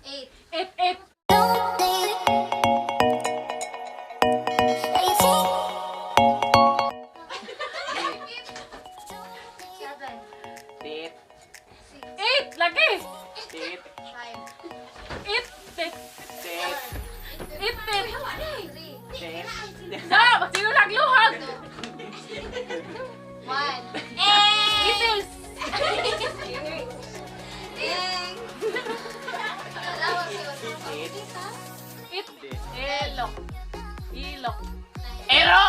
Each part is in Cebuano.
8. Eight, eight. 7. Tit. 6. Eight, lagi. Tit. 5. Eight, tit. Tit. Eight, tit. 3. Tit. Sa, sino nagluhag? 1. Itis. Ding! Tit. It. Ilok. Ilok. Ero!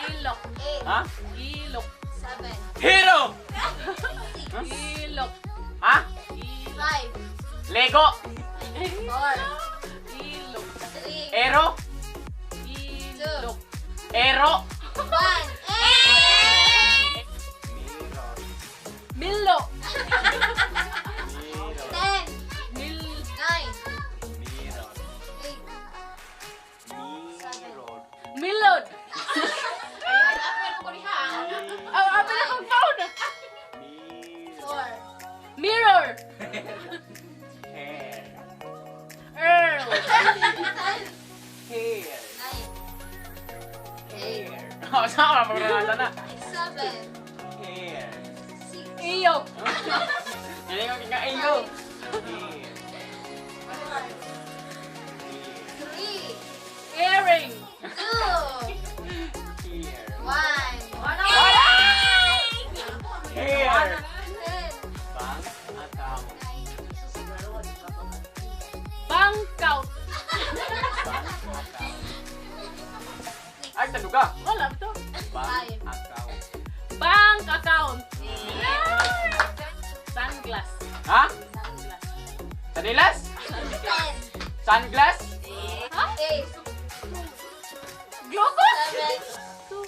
Ilok. 8. Ha? Ilok. 7. Hero! 6. Ilok. Ha? Ilok. 5. Lego! 4. Ilok. 3. Ero! Ilok. Ero! 1. Mirror. Milo. Mirror. 10. Mil. 9. Mirror. 8. Mirror. Milod. Oh, abi na kong phone. Mirror. 4. Mirror. Hair. Earl. Hair. 9. 8. Hair. Oh, sama pa na. 7. Hair. 6. Iyok. Yan yung kinaiyo. Hair. 3. Earring. 2. Hair. 1. Hair. 10. Bank account. 9. Bangkaut. Bank account. Ay, taluga. Wala to. Bank account. Bank account. Sunglass. Ha? Sunglass. Sanilas? 10. Sunglass? Ha? 8. Glucose? 7. Two.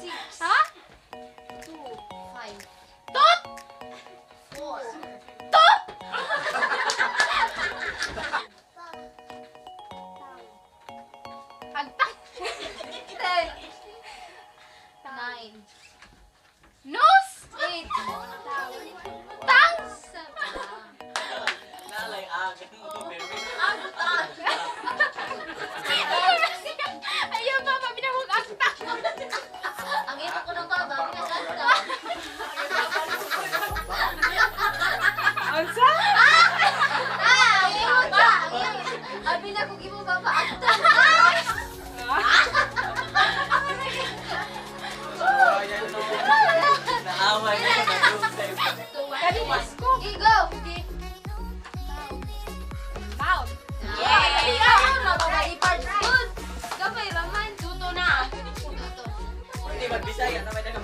6. Ha? 2. 5. Tot? 4. Tot? Agtak. 10. 9. Nose? 8. Tang? 7. Nalay agan mo, baby. Ayaw pa, pinamog agtak. Ang ito ko ng baba, pinaganda. Ansa? Ah! Ang imo ba? Abi na kung imo baba, agta. Naaway na sa Kaninis ko. Okay, go! Mouth. Yeah! Good! Gamay raman. Tuto na. Tuto. Hindi, magbisaya naman na.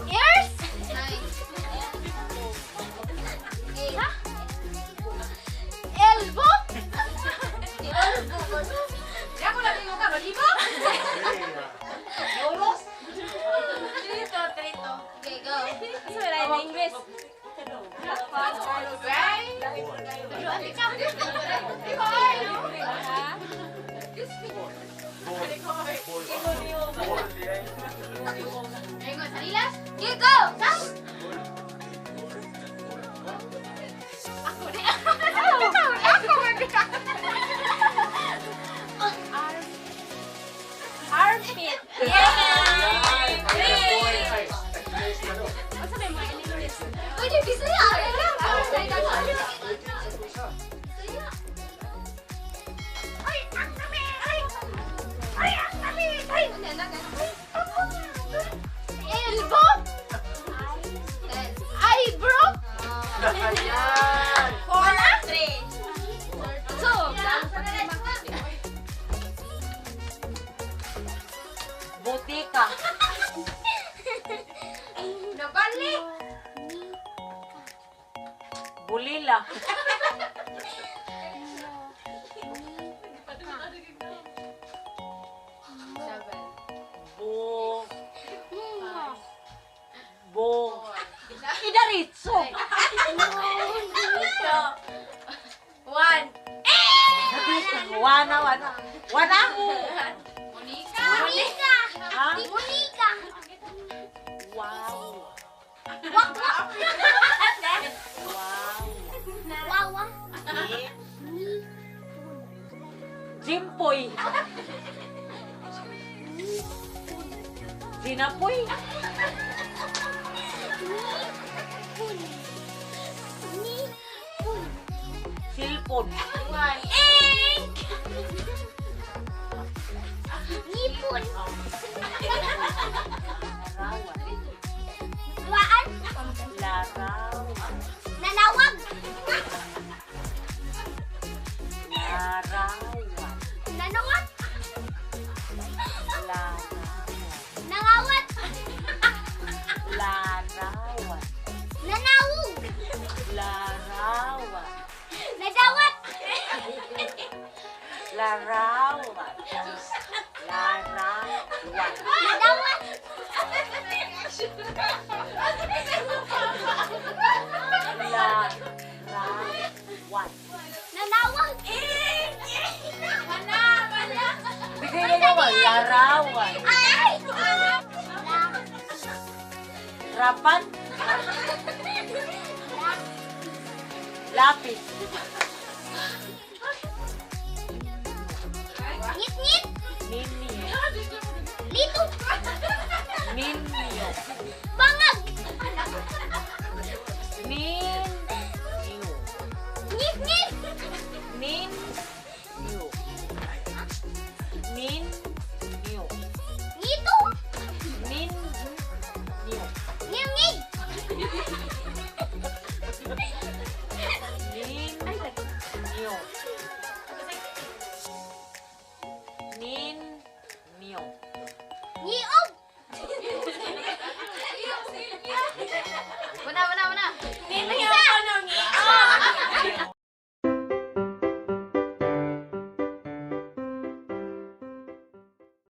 Ears? 9. 8. Elbow? Elbow. Ako lang yung ka, malibo? Trito, trito. Okay, go. Asa wala in English? Okay, go! Armpit. Yeah! Asa may mga in-English? Pwede, Bisaya! Bisaya. Ay, ang kami! Ay! Ay, ang kami! Ay! Elbow? 10. Eyebrow? Ayan! Wala? Two. Butika. Nabali! Bulila. Bu. Bu. Idaritso. One. Wana, wana. Wana? Monica! Ha? Wakwak. Wow. Wawa. Ni. Ni. Jimpoy. Ginapoy. Ni. Ni. Pun. Silpon. Ink. Nipon. Larawan. Duaan. Larawan. Nanawag. Larawan. Nanawat. Larawan. Nangawat. Larawan. Nanawog. Larawan. Nadawat. Larawan. Larawan. Nadawat. Larawan. Nanawag. Wala, wala. Bigay na naman. Larawan. Ay! Rapan. Lapis. Ngit-ngit. Ninyo. Lito. Ninyo. Bang.